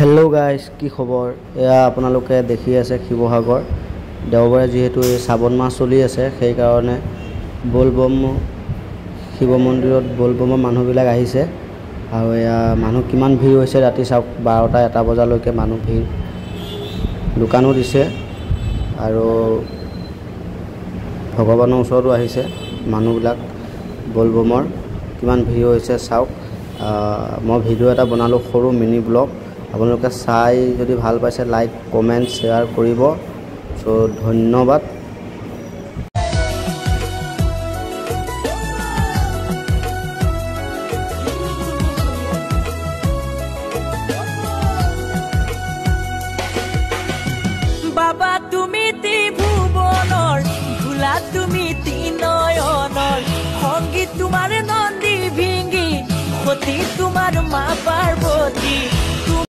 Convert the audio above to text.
Hello' guys, কি খবৰ? এয়া আপোনালোকে দেখি আছে শিৱসাগৰ। দেওবাৰে যিহেতু এই শ্ৰাৱণ মাহ চলি আছে, সেইকাৰণে বলবম শিৱ মন্দিৰত বলবমৰ মানুহবিলাক আহিছে। আৰু এয়া মানুহ কিমান ভিৰ হৈছে ৰাতি চাওক, 12টা 1টা বজালৈকে মানুহ ভিৰ। দোকানো দিছে আৰু ভগৱানৰ ওচৰতো আহিছে মানুহবিলাক। বলবমৰ কিমান ভিৰ হৈছে চাওক। মই ভিডিঅ' এটা বনালোঁ, সৰু মিনি ব্লগ। আপোনালোকে চাই যদি ভাল পাইছে লাইক, কমেণ্ট, শ্বেয়াৰ কৰিব। চ' ধন্যবাদ। বাবা তুমি ত্ৰিভুৱনৰ ভোলা, তুমি ত্ৰিনয়নৰ সংগীত, তোমাৰ নন্দী ভিংগি, সতী তোমাৰ মা পাৰ্বতী।